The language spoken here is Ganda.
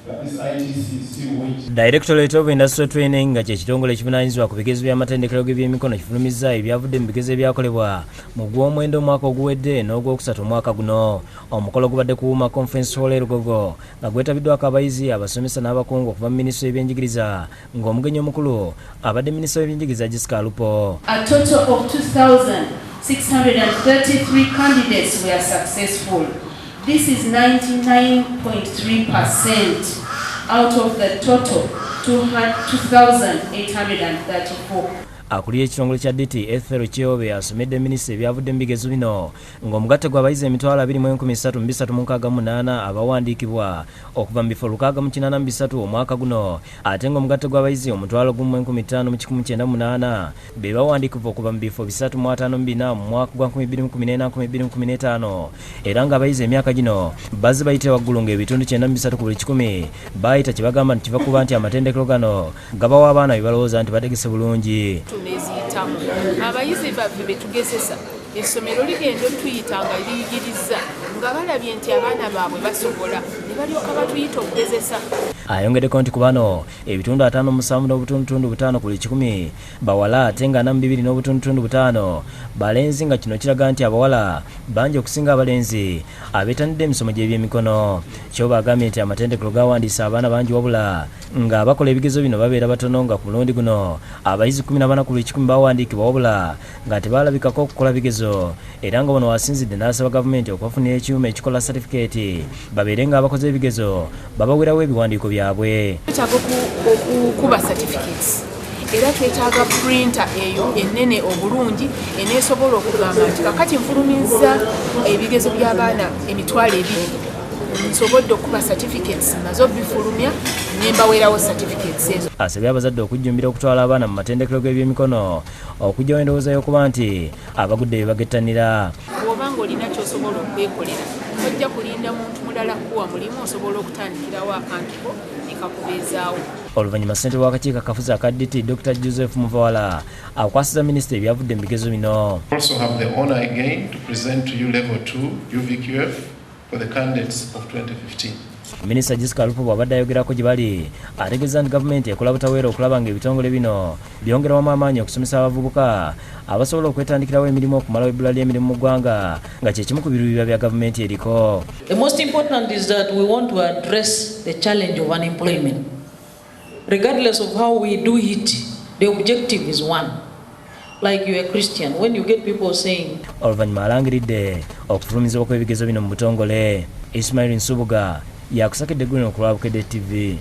But this ITC is still waiting. Directorate of Industrial Training, nga kye kitongole ekivunaanyizibwa ku bigezo by'amatendekero g'ebyemikono, kifulumizza ebyavudde mu bigezo ebyakolebwa mu gw'omwenda omwaka oguwedde n'ogwokusatu omwaka guno. Omukolo gubadde ku Wuma Conference Hall e Lugogo, nga gwetabiddwako abayizi, abasomesa n'abakungu okuva mu minisitule y'ebyenjigiriza, ng'omugenyi omukulu abadde minisita w'ebyenjigiriza Jessica Alupo. A total of 2,633 candidates were successful. This is 99.3% out of the total 2,834. Akulira ekitongole kya DITI, Ethel Kyobe, asomedde minisita ebyavudde mu bigezo bino, ng'omugatte gw'abayizi 23,368 abawandiikibwa okuva mu bifo 683 omwaka guno, ate ng'omugatte gw'abayizi 105,198 be bawandiikibwa okuva mu bifo 354 mu mwaka gwa 2014 2015, era ng'abayizi emyaka gino bazze bayite waggulu, ng'ebitundu 93 ku buli kikumi bayita, kye bagamba nti kiva kuba nti amatendekero gano gabawa abaana bye balowooza nti bategese bulungi. Tuneziyitamu abayizi baffe betugezesa. Essomero ligenda otuyita nga liyigiriza, nga balabye nti abaana baabwe basobola, ne balyoka batuyita okugezesa. Ayongeddeko nti ku bano, ebitundu 57.5 ku buli kikumi bawala, ate nga 42.5 balenzi, nga kino kiraga nti abawala bangi okusinga abalenzi abeetanidde emisomo gy'ebyemikono. Kyoba agambye nti amatendekero gawandiisa abaana bangi, wabula ng'abakola ebigezo bino babeera batono, nga ku mulundi guno abayizi 14 ku buli kikumi bawandiikibwa, wabula nga tebalabikako okukola bigezo, era nga wano wasinzidde n'asaba gavumenti okubafunira ekyuma ekikola satifikeeti, babeere ng'abakoze ebigezo babawerawo ebiwandiiko byabwe. Twetaaga okukuba certificates, era twetaaga printer eyo enene obulungi eneesobola okugamba nti kakati nfulumizza ebigezo by'abaana 20,000, nsobodde okukuba certificates, maze obifulumya nembawerawo certificates ezo. Asabye abazadde okujjumbira okutwala abaana mu matendekero g'ebyemikono, okuggyawo endowooza y'okuba nti abagudde bye bagettanira. Bw'oba ng'olina ky'osobola okwekolera, tojja kulinda muntu mulala kuwa mulimu. Osobola okutandikirawo akantu ko ne kakubeezaawo. Oluvannyuma ssentebe w'akakiiko akafuzi aka DITI, Dr Joseph Muvawala, akwasiza minisita ebyavudde mu bigezo bino. Also have the honor again to present to you level 2 UVQF for the candidates of 2015. Minisita Jessica Alupo bw'abadde ayogerako gye bali, ategeeza nti gavumenti ekola butaweera okulaba ng'ebitongole bino byongerawamu amaanyi okusomesa abavubuka abasobola okwetandikirawo emirimu, okumalawo ebbula ly'emirimu mu ggwanga, nga kye kimu ku biruubirirwa bya gavumenti eriko. The most important is that we want to address the challenge of unemployment. Regardless of how we do it, the objective is one. Like you're a Christian, when you get people saying, Oluvannyuma alangiridde okufulumizibwa kw'ebigezo bino mu butongole. Ismail Nsubuga yakusakedde guno ku lwa Bukedde TV.